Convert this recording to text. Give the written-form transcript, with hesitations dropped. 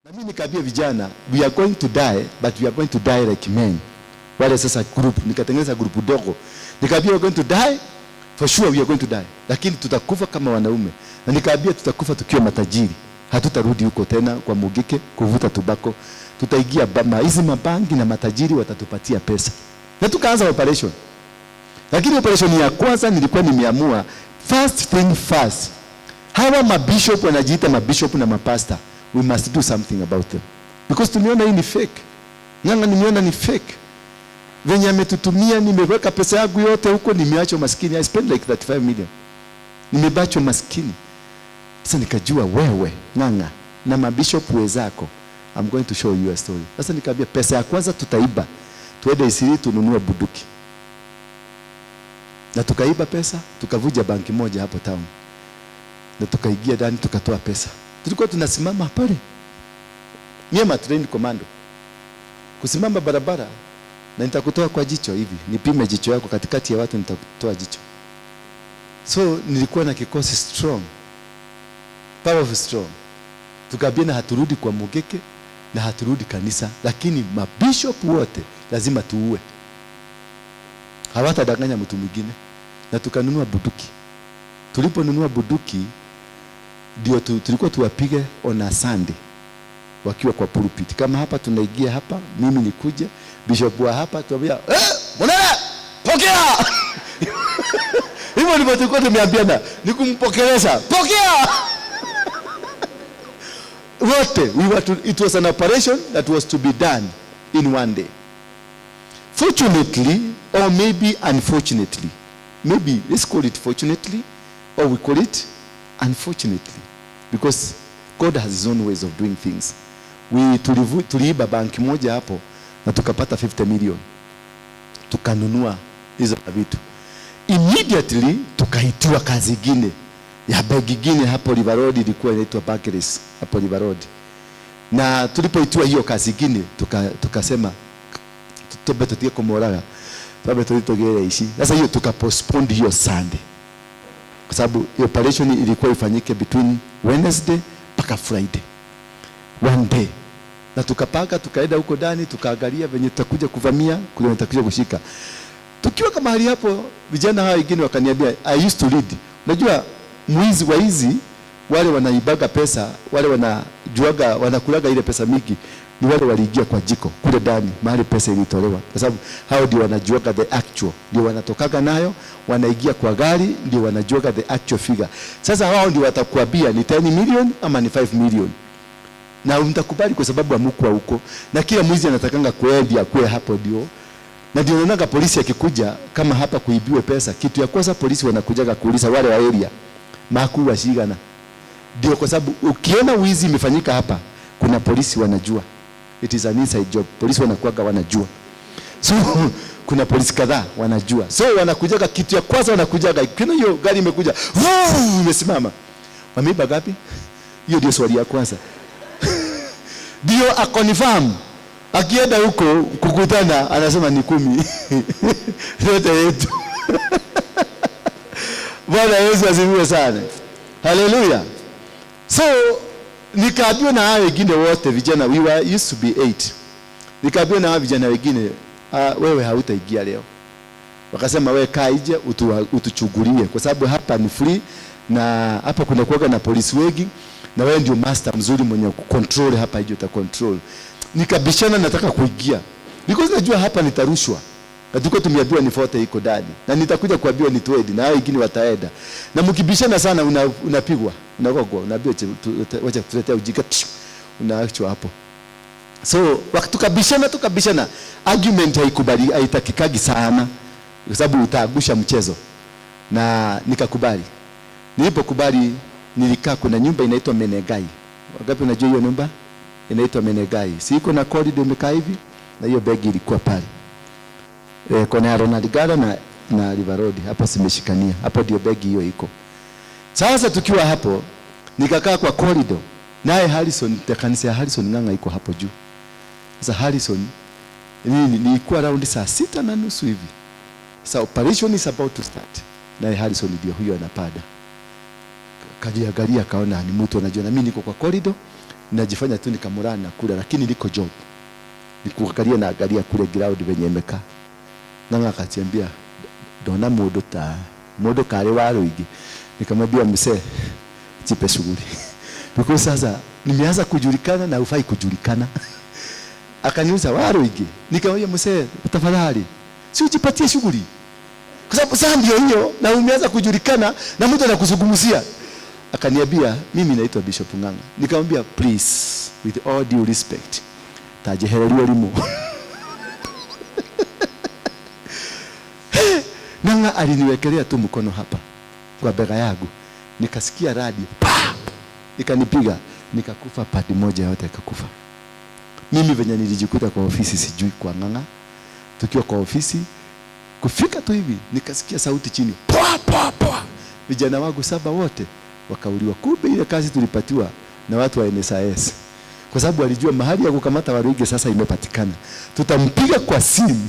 Na mimi nikaambia vijana, we are going to die, but we are going to die like men. Wale sasa group, nikatengeneza group dogo. Nikaambia, we are going to die, for sure we are going to die. Lakini tutakufa kama wanaume. Na nikaambia tutakufa tukiwa matajiri. Hatutarudi huko tena kwa Mugike kuvuta tobacco. Tutaingia hizi mabangi na matajiri watatupatia pesa. Na tukaanza operation. Lakini operation ya kwanza nilikuwa nimeamua, first thing first. Hawa mabishop wanajiita mabishop na mapasta, we must do something about them. Because tumeona hii ni fake. Ng'ang'a nimeona ni fake. Venye ametutumia, nimeweka pesa yangu yote huko, nimeachwa maskini. I spent like 35 million. Nimebachwa maskini. Sasa nikajua wewe Ng'ang'a na mabishop wenzako, I'm going to show you a story. Sasa nikaambia pesa ya kwanza tutaiba, tuende Isili tununue bunduki. Na tukaiba pesa, tukavuja banki moja hapo town. Na tukaingia ndani tukatoa pesa. Tulikuwa tunasimama pale. Mimi am trained commando. Kusimama barabara na nitakutoa kwa jicho hivi, nipime jicho yako katikati ya watu, nitakutoa jicho. So nilikuwa na kikosi strong, powerful strong. Tukaambiana haturudi kwa Mugeke na haturudi kanisa, lakini mabishop wote lazima tuue. Hawatadanganya mtu mwingine. Na tukanunua bunduki. Tuliponunua bunduki ndio tulikuwa tuwapige on a Sunday wakiwa kwa pulpit. Kama hapa tunaingia hapa, mimi nikuje, bishop wa hapa tuambia, "Munene, pokea." Hivyo ndivyo tulikuwa tumeambiana, ni kumpokelesha, pokea. Wote we were to, it was an operation that was to be done in one day. Fortunately, or maybe unfortunately, maybe let's call it fortunately, or we call it unfortunately, because God has his own ways of doing things. We tuliiba banki moja hapo na tukapata 50 million, tukanunua hizo vitu. Immediately tukaitiwa kazi ingine ya benki ingine hapo River Road, ilikuwa inaitwa Barclays hapo River Road. Na tulipoitiwa hiyo kazi ingine tukasema tutobe tutige kumuoraga, tuambe tutugire ici. Sasa hiyo tukapostpone hiyo Sunday, kwa sababu hiyo operation ilikuwa ifanyike between Wednesday mpaka Friday, one day. Na tukapanga, tukaenda huko ndani, tukaangalia venye tutakuja kuvamia kule, tutakuja kushika. Tukiwa kama hali hapo, vijana hawa wengine wakaniambia, I used to lead. Unajua mwizi wa hizi wale wanaibaga pesa, wale wanajuaga, wanakulaga ile pesa mingi ni wale waliingia kwa jiko kule ndani mahali pesa ilitolewa, kwa sababu hao ndio wanajuaga the actual, ndio wanatokaga nayo, wanaingia kwa gari, ndio wanajuaga the actual figure. Sasa wao ndio watakuambia ni 10 million ama ni 5 million, na mtakubali kwa sababu hamkuwa huko, na kila mwizi anatakanga kuendi akue hapo ndio. Na ndio unaonaga polisi akikuja kama hapa kuibiwe pesa, kitu ya kwanza polisi wanakujaga kuuliza wale wa area makuwa shigana, ndio kwa sababu ukiona wizi imefanyika hapa, kuna polisi wanajua. It is an inside job. Polisi wanakuwaga wanajua. So kuna polisi kadhaa wanajua. So wanakujaga, kitu ya kwanza wanakujaga, ukiona hiyo gari imekuja, vuu, imesimama. Wameiba ngapi? Hiyo ndio swali ya kwanza. Ndio aconfirm. Akienda huko kukutana anasema ni 10. Yote yetu. Bwana Yesu asifiwe sana. Haleluya. So nikaambiwa na hao wengine wote vijana, we were used to be 8. Nikaambiwa na hao vijana wengine, wewe hautaingia leo. Wakasema wewe kaa nje utuchungulie kwa sababu hapa ni free na hapa kuna kuwaga na polisi wengi na wewe ndio master mzuri mwenye control hapa, hiyo uta control. Nikabishana, nataka kuingia because najua hapa nitarushwa. Na tulikuwa tumeambiwa ni 40 iko ndani na nitakuja kuambiwa ni 20 na hao wengine wataenda. Na mkibishana sana unapigwa, unagogwa, unaambiwa wacha tuletea ujinga, unaachwa hapo. So tukabishana, tukabishana, argument haikubali, haitakikagi sana kwa sababu utaagusha mchezo. Na nikakubali. Nilipokubali nilikaa, kuna nyumba inaitwa Menegai. Wangapi unajua hiyo nyumba? Inaitwa Menegai. Si iko na corridor imekaa hivi, na hiyo begi ilikuwa pale. Kona ya Ronald Ngala na River Road hapo zimeshikania. Hapo ndio begi hiyo iko. Sasa tukiwa hapo nikakaa kwa corridor. Naye Harrison, kanisa ya Harrison Ng'ang'a iko hapo juu. Sasa Harrison nini, nilikuwa around saa 6:30 hivi. Sasa operation is about to start. Naye Harrison ndio huyo anapanda. Kaliangalia akaona ni mtu anajua, na mimi niko kwa corridor. Najifanya tu nikamurana nakula, lakini liko job. Nikuangalia na angalia kule ground venye imekaa. Ng'ang'a akatiambia ndona mundu ta mundu kale wa Waruinge. Nikamwambia, msee, jipe shughuli. Because sasa nimeanza kujulikana na hufai kujulikana. Akaniuliza, Waruinge. Nikamwambia, msee, tafadhali si ujipatie shughuli. Kwa sababu sasa ndio hiyo na umeanza kujulikana na mtu anakuzungumzia. Akaniambia, mimi naitwa Bishop Ng'ang'a. Nikamwambia, please, with all due respect, tajehererio limo. Ng'ang'a aliniwekelea tu mkono hapa kwa bega yangu. Nikasikia radi pa, ikanipiga, nikakufa, padi moja yote ikakufa. Mimi venye nilijikuta kwa ofisi sijui kwa Ng'ang'a. Tukiwa kwa ofisi kufika tu hivi nikasikia sauti chini, pwa pwa pwa. Vijana wangu 7 wote wakauliwa. Kumbe ile kazi tulipatiwa na watu wa NSIS, kwa sababu walijua mahali ya kukamata Waruinge sasa imepatikana, tutampiga kwa simu.